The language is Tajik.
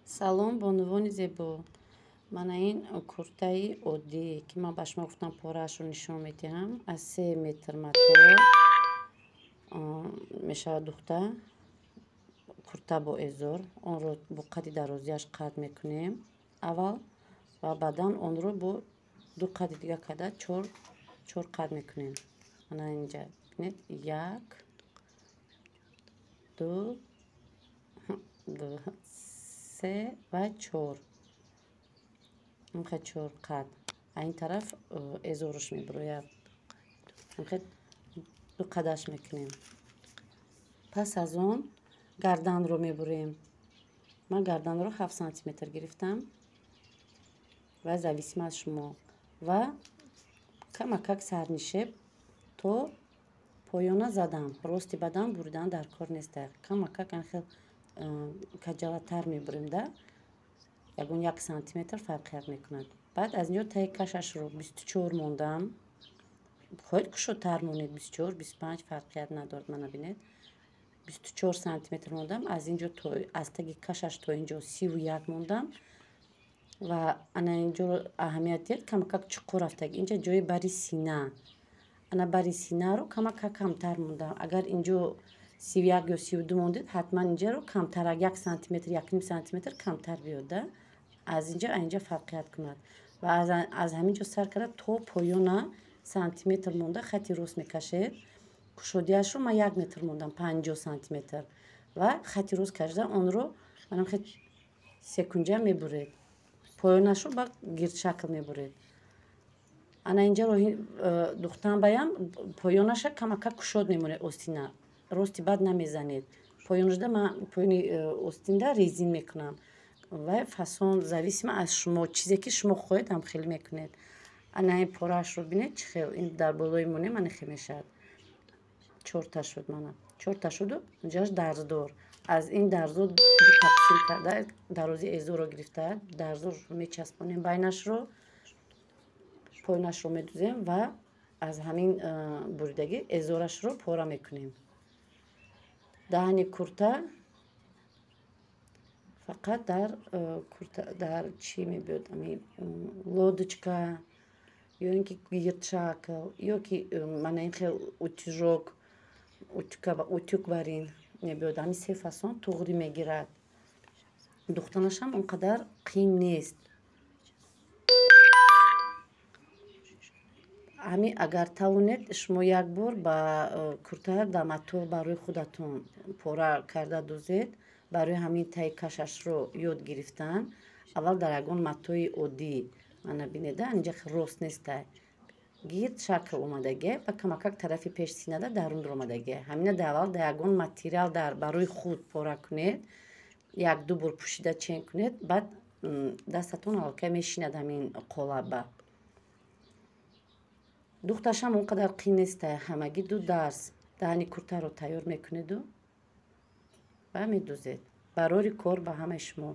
Салом, бонувони зебо. Мана ин куртаи оддӣ, ки ман ба шумо гуфтам, пораашро нишон медиҳам. Аз 3 метр мато мешавад духта. Курта бо эзор. Онро бо қадди дарозиаш қад мекунем аввал ва баъдан онро бо ду қадди дига карда чор қад мекунем. Мана инҷа бинед: як, ду, се ва чор. Ҳамхел чор қад. Ин тараф эзорш мебирояд. Ҳамхел ду қадаш мекунем. Пас аз он гарданро мебурем. Ман гарданро 7 сантиметр гирифтам ва зависимо аз шумо. Ва камакак сарнишеб то поёна задам. Рости бадан буридан дар кор нест. Камакак анхел каҷалатар мебурем, да, ягон 1 сантиметр фарқият мекунад. Баъд аз инҷо таи кашашро 24 мондам. Хоҳед, кушодтар монед, 24, 25, фарқият надорад. Мана бинед, 24 сантиметр мондам. Аз инҷо то аз таги кашаш то инҷо 31 мондам. Ва ана инҷоро аҳамият диҳед, камакак чуқур рафтаги. Инҷа ҷои бари сина. Ана бари синаро камакак камтар мондам. Агар инҷо 31 ё 32 мондед, ҳатман инҷаро камтарак, 1 сантиметр, 1,5 сантиметр камтар биёд, да, аз инҷа инҷа фарқият кунад. Ва аз ҳамин ҷо сар карда то поёна сантиметр монда хати рост мекашед. Кушодиашро ман 1 метр мондам, 50 сантиметр. Ва хати рост кашида онро манам хел секунҷа мебуред. Поёнашро ба гирдшакл мебуред. Ана инҷаро духтан баям поёнаша камакак кушод мемонед, остина. Рости бад намезанед. Поёнашда ман поёни остинда резин мекунам. Ва фасон зависимо аз шумо, чизе ки шумо хоҳед, ҳам хеле мекунед. Ана ин пораашро бинед, чӣ хел ин дар болои монем, ана хел мешавад. Чорта шуд, мана. Чорта шуду инҷоаш дарздор. Аз ин дарзо ду тақсим карда дарози эзорро гирифта, дарзорро мечаспонем байнашро, поёнашро медузем ва аз ҳамин буридагӣ эзорашро пора мекунем. Даҳани курта фақат дар курта дар чӣ мебиёд, ами лодочка ё ин ки гирдшакл, ё ки мана ин хел утюжок, утюг барин мебиёд. Ҳамин се фасон туғрӣ мегирад. Духтанашам он қадар қиин нест. Ҳамин агар тавонед, шумо як бор ба курта дар мато барои худатон пора карда дузед. Барои ҳамин таи кашашро ёд гирифтан аввал дар ягон матои оддӣ. Мана бинеда, инҷа рост нестай, гирд шакл омадагия ва камакак тарафи пеш синада дарунро омадагия. Ҳамина дар аввал дар ягон материал дар барои худ пора кунед, як ду бор пӯшида чен кунед, баъд дастатон аллакай мешинад ҳамин қолаба. Духташам он қадар қиин нестай, ҳамагӣ ду дарс. Даҳани куртаро тайёр мекунеду ва медузед. Барори кор ба ҳамаи шумо.